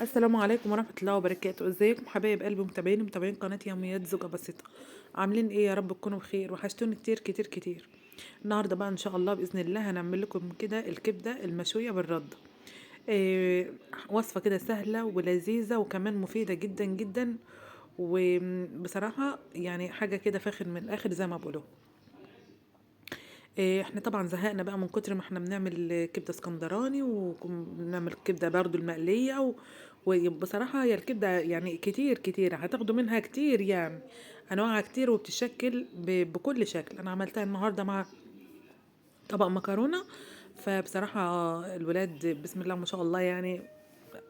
السلام عليكم ورحمة الله وبركاته. ازيكم حبايب قلبي، متابعين قناة يوميات زوجة بسيطة. عاملين ايه؟ يا رب تكونوا بخير. وحشتوني كتير كتير كتير. النهارده بقى ان شاء الله باذن الله هنعمل لكم كده الكبدة المشوية بالردة. وصفة كده سهلة ولذيذة وكمان مفيدة جدا جدا، وبصراحة يعني حاجة كده فاخر من الاخر زي ما بقولوا. احنا طبعا زهقنا بقى من كتر ما احنا بنعمل كبده اسكندراني وبنعمل كبده برضو المقليه وبصراحة هي الكبده يعني كتير كتير هتاخدوا منها كتير، يعني انواعها كتير وبتشكل بكل شكل. انا عملتها النهارده مع طبق مكرونه، فبصراحة الولاد بسم الله ما شاء الله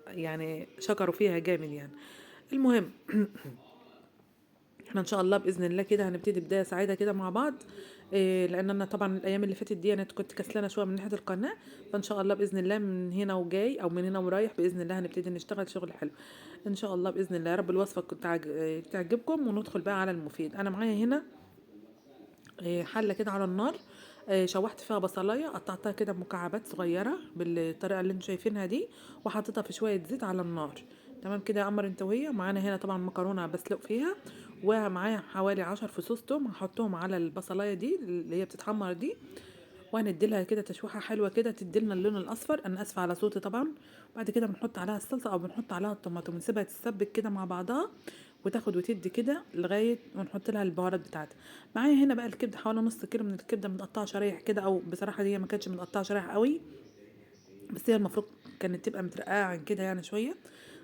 يعني شكروا فيها جامد يعني. المهم احنا ان شاء الله باذن الله كده هنبتدي بداية سعيدة كده مع بعض، لان انا طبعا الايام اللي فاتت دي انا كنت كسلانه شوية من ناحية القناة، فان شاء الله باذن الله من هنا وجاي او من هنا ورايح باذن الله هنبتدي نشتغل شغل حلو ان شاء الله باذن الله. يا رب الوصفة تعجبكم، وندخل بقى على المفيد. انا معايا هنا حله كده على النار، شوحت فيها بصلايه، قطعتها كده مكعبات صغيرة بالطريقة اللي انتم شايفينها دي، وحطيتها في شوية زيت على النار. تمام كده يا قمر انت وهي. معانا هنا طبعا مكرونه بسلق فيها، ومعايا حوالي 10 فصوص توم هحطهم على البصلايه دي اللي هي بتتحمر دي، وهندي لها كده تشويحه حلوة كده تدي لنا اللون الاصفر. انا اسفه على صوتي طبعا. بعد كده بنحط عليها الصلصه او بنحط عليها الطماطم ونسيبها تتسبك كده مع بعضها وتاخد وتدي كده لغاية ونحط لها البهارات بتاعتها. معايا هنا بقى الكبده، حوالي نص كيلو من الكبده متقطعه شرايح كده، او بصراحة دي ما كانتش متقطعه شرايح قوي، بس هي المفروض كانت تبقى مترقعه عن كده يعني شوية.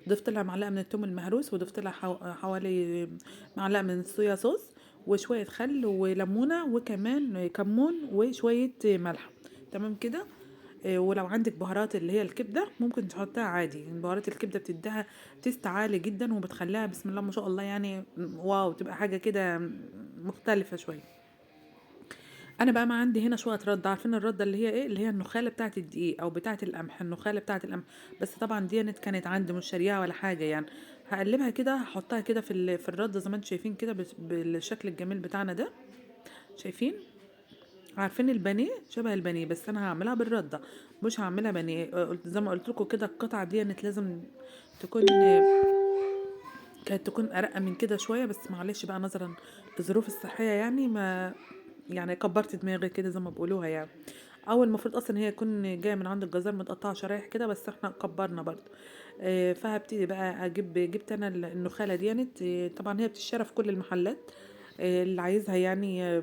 ضفت لها معلقه من الثوم المهروس، وضفت لها حوالي معلقه من الصويا صوص، وشوية خل وليمونه، وكمان كمون، وشوية ملح. تمام كده. ولو عندك بهارات اللي هي الكبده ممكن تحطها عادي، يعني بهارات الكبده بتديها taste عالي جدا وبتخليها بسم الله ما شاء الله يعني wow، تبقى حاجة كده مختلفة شوية. انا بقى ما عندي هنا شوية رده، عارفين الردة اللي هي ايه؟ اللي هي النخاله بتاعه الدقيق او بتاعه القمح، النخاله بتاعه القمح. بس طبعا دي كانت عندي مش شاريها ولا حاجة يعني. هقلبها كده، هحطها كده في الردة زي ما انتم شايفين كده بالشكل الجميل بتاعنا ده. شايفين؟ عارفين البانيه؟ شبه البانيه، بس انا هعملها بالردة مش هعملها بانيه. زي ما قلت لكم كده القطعة دي لازم تكون كانت تكون ارقه من كده شوية، بس معلش بقى نظرا للظروف الصحية يعني ما يعني كبرت دماغي كده زي ما بيقولوها يعني. او المفروض اصلا هي تكون جاية من عند الجزار متقطعه شرايح كده، بس احنا كبرنا برضو. فهبتدي بقى اجيب، جبت انا النخاله دي، طبعا هي بتشترى في كل المحلات، اللي عايزها يعني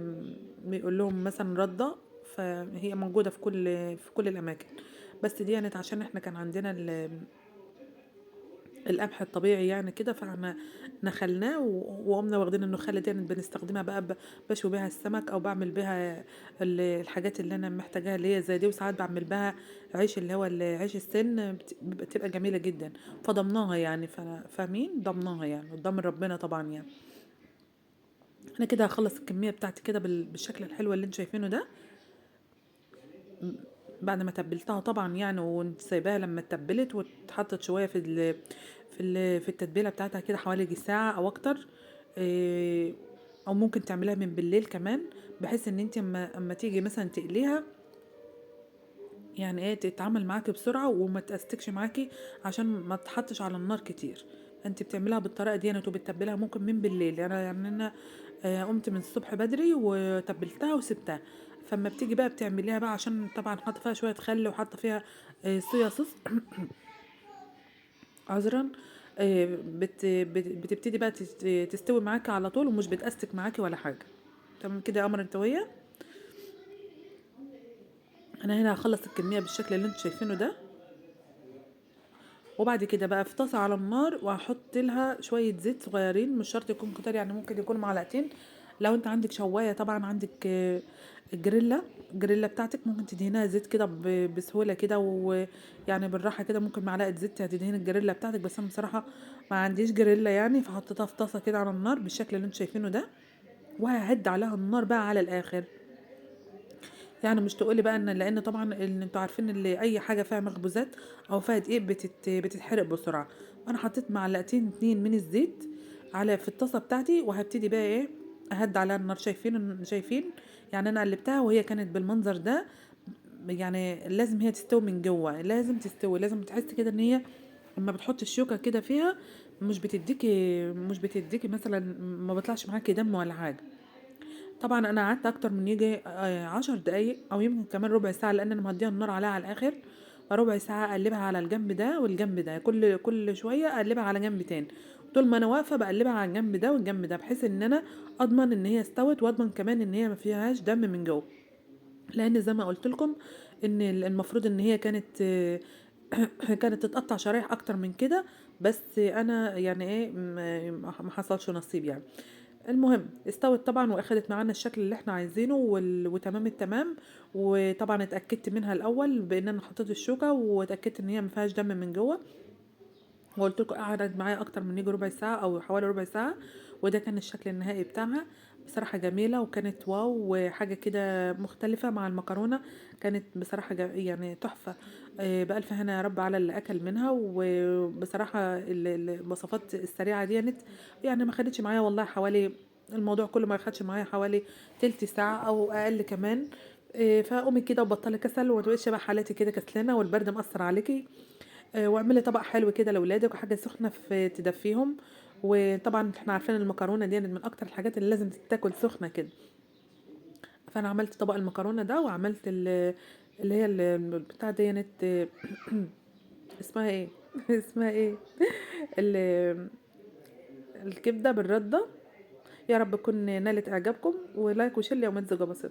بيقول لهم مثلا رده، فهي موجودة في كل الاماكن. بس دي يعني عشان احنا كان عندنا القمح الطبيعي يعني كده، فاحنا نخلناه وقمنا واخدين النخاله دي بنستخدمها بقى، بشوي بيها السمك او بعمل بيها الحاجات اللي انا محتاجاها اللي هي زي دي، وساعات بعمل بها عيش اللي هو عيش السن، بتبقى جميلة جدا. فضمناها يعني، فاهمين؟ ضمناها يعني قدام ربنا طبعا يعني. انا كده هخلص الكمية بتاعتي كده بالشكل الحلو اللي انتم شايفينه ده، بعد ما تبلتها طبعا يعني، وانت سايباها لما اتبلت واتحطت شوية في التتبيله بتاعتها كده حوالي ساعة او اكتر، او ممكن تعمليها من بالليل كمان، بحيث ان انت اما تيجي مثلا تقليها يعني ايه تتعامل معاكي بسرعة وما تأستكش معاكي عشان ما تحطش على النار كتير. انت بتعمليها بالطريقة دي يعني، وبتتبلها ممكن من بالليل. يعني انا قمت من الصبح بدري وتبلتها وسبتها، فما بتيجي بقى بتعمليها بقى، عشان طبعا حاطه فيها شوية خل وحاطه فيها صويا صوص عذرا، بتبتدي بقى تستوي معاكي على طول ومش بتأستك معاكي ولا حاجة. تمام كده يا قمر انت وهي. انا هنا هخلص الكمية بالشكل اللي انتم شايفينه ده، وبعد كده بقى في طاسه على النار وهحط لها شوية زيت صغيرين، مش شرط يكون كتير يعني، ممكن يكون معلقتين. لو انت عندك شوايه طبعا، عندك الجريلا بتاعتك ممكن تدهنها زيت كده بسهولة كده، ويعني بالراحة كده ممكن معلقه زيت هتدهن الجريلا بتاعتك. بس انا بصراحة ما عنديش جريلا يعني، فحطيتها في طاسه كده على النار بالشكل اللي انتم شايفينه ده، وههد عليها النار بقى على الاخر. يعني مش تقولي بقى ان، لان طبعا ان انتوا عارفين اللي اي حاجة فيها مخبوزات او فيها دقيق بتتحرق بسرعة. انا حطيت معلقتين 2 من الزيت على في الطاسه بتاعتي، وهبتدي بقى ايه اهد عليها النار. شايفين يعني انا قلبتها وهي كانت بالمنظر ده، يعني لازم هي تستوي من جوه، لازم تستوي، لازم تحس كده ان هي اما بتحطي الشوكة كده فيها مش بتديكي مثلا، ما بيطلعش معاكي دم ولا حاجة. طبعا انا قعدت اكتر من يجي 10 دقايق او يمكن كمان ربع ساعة، لان انا مهديه النار عليها على الاخر. ربع ساعة اقلبها على الجنب ده والجنب ده، كل شوية اقلبها على جنب تاني. طول ما انا واقفة بقلبها على الجنب ده والجنب ده، بحيث ان انا اضمن ان هي استوت، واضمن كمان ان هي ما فيهاش دم من جوه. لان زي ما قلت لكم ان المفروض ان هي كانت تتقطع شرايح اكتر من كده، بس انا يعني ايه ما حصلش نصيب يعني. المهم استوت طبعا واخدت معانا الشكل اللي احنا عايزينه وتمام التمام. وطبعا اتاكدت منها الاول بان انا حطيت الشوكة واتاكدت ان هي ما فيهاش دم من جوه. وقلت لكم قعدت معايا اكتر من يجي ربع ساعة او حوالي ربع ساعة، وده كان الشكل النهائي بتاعها. بصراحة جميلة وكانت wow، وحاجه كده مختلفة مع المكرونه، كانت بصراحة يعني تحفة. بالف هنا يا رب على اللي اكل منها. وبصراحة الوصفات السريعة ديت يعني ما خدتش معايا والله حوالي، الموضوع كله ما خدش معايا حوالي تلت ساعة او اقل كمان. فقومي كده وبطلي كسل، وما تبقيش بقى حالاتي كده كسلانه والبرد مأثر عليكي. واعملي طبق حلو كده لاولادك وحاجه سخنة في تدفيهم. وطبعا احنا عارفين المكرونه دي من اكتر الحاجات اللي لازم تتاكل سخنة كده. فانا عملت طبق المكرونه ده، وعملت اللي هي بتاع ديت اسمها ايه اسمها ايه الكبده بالردة. يا رب تكون نالت اعجابكم، و like و share ليومات زوجة بسيطة.